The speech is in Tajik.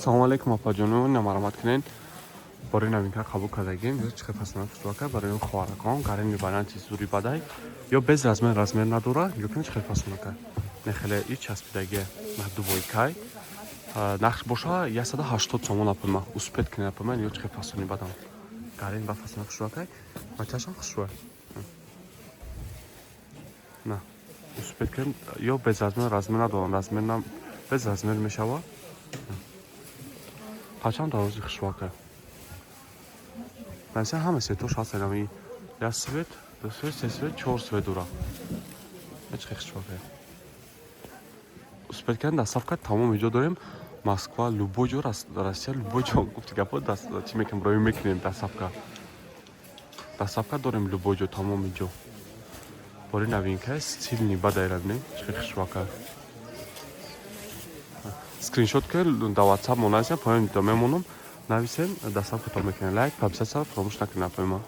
Салому алейкум, апаҷону, намарамат кунед. Бори новинка қабул кардагим. Чӣ хел фасона, хушрӯака барои хоҳаракон. Гарени варианти зури бадай. Ё без размер, размер надора. Ё кунед, чӣ хел фасонака. Не, хеле и часпидагия на двойкай. Нарх боша 180 сомон, апама. Успеть кунед, апама, ё чӣ хел фасони бадам. Гарен ба фасона хушрӯакай. Мачашам хушрӯа. На. Успеть кунед, ё без размер, размер надорам. Размер на, без размер мешава. Қачан дарози хушрӯака. Масалан, ҳама цветош ҳаст, ами як цвет, ду цвет, се цвет, чор цвет дора. Ҳеч хел хушрӯака. Успеть кунед, доставка тамоми ҷо дорем. Москва, любой ҷо, Россия, любой ҷо, гуфти гапо, чӣ мекунем, роӣ мекунем доставка. Доставка дорем любой ҷо, тамоми ҷо. Бори новинка стильный бадай, бинед, чӣ хел хушрӯака. Скриншот ки дар WhatsApp мо нависем, поён мемонам, нависем, доставка то мекунем. Лайк, подписаться фаромӯш накунед, апои ма.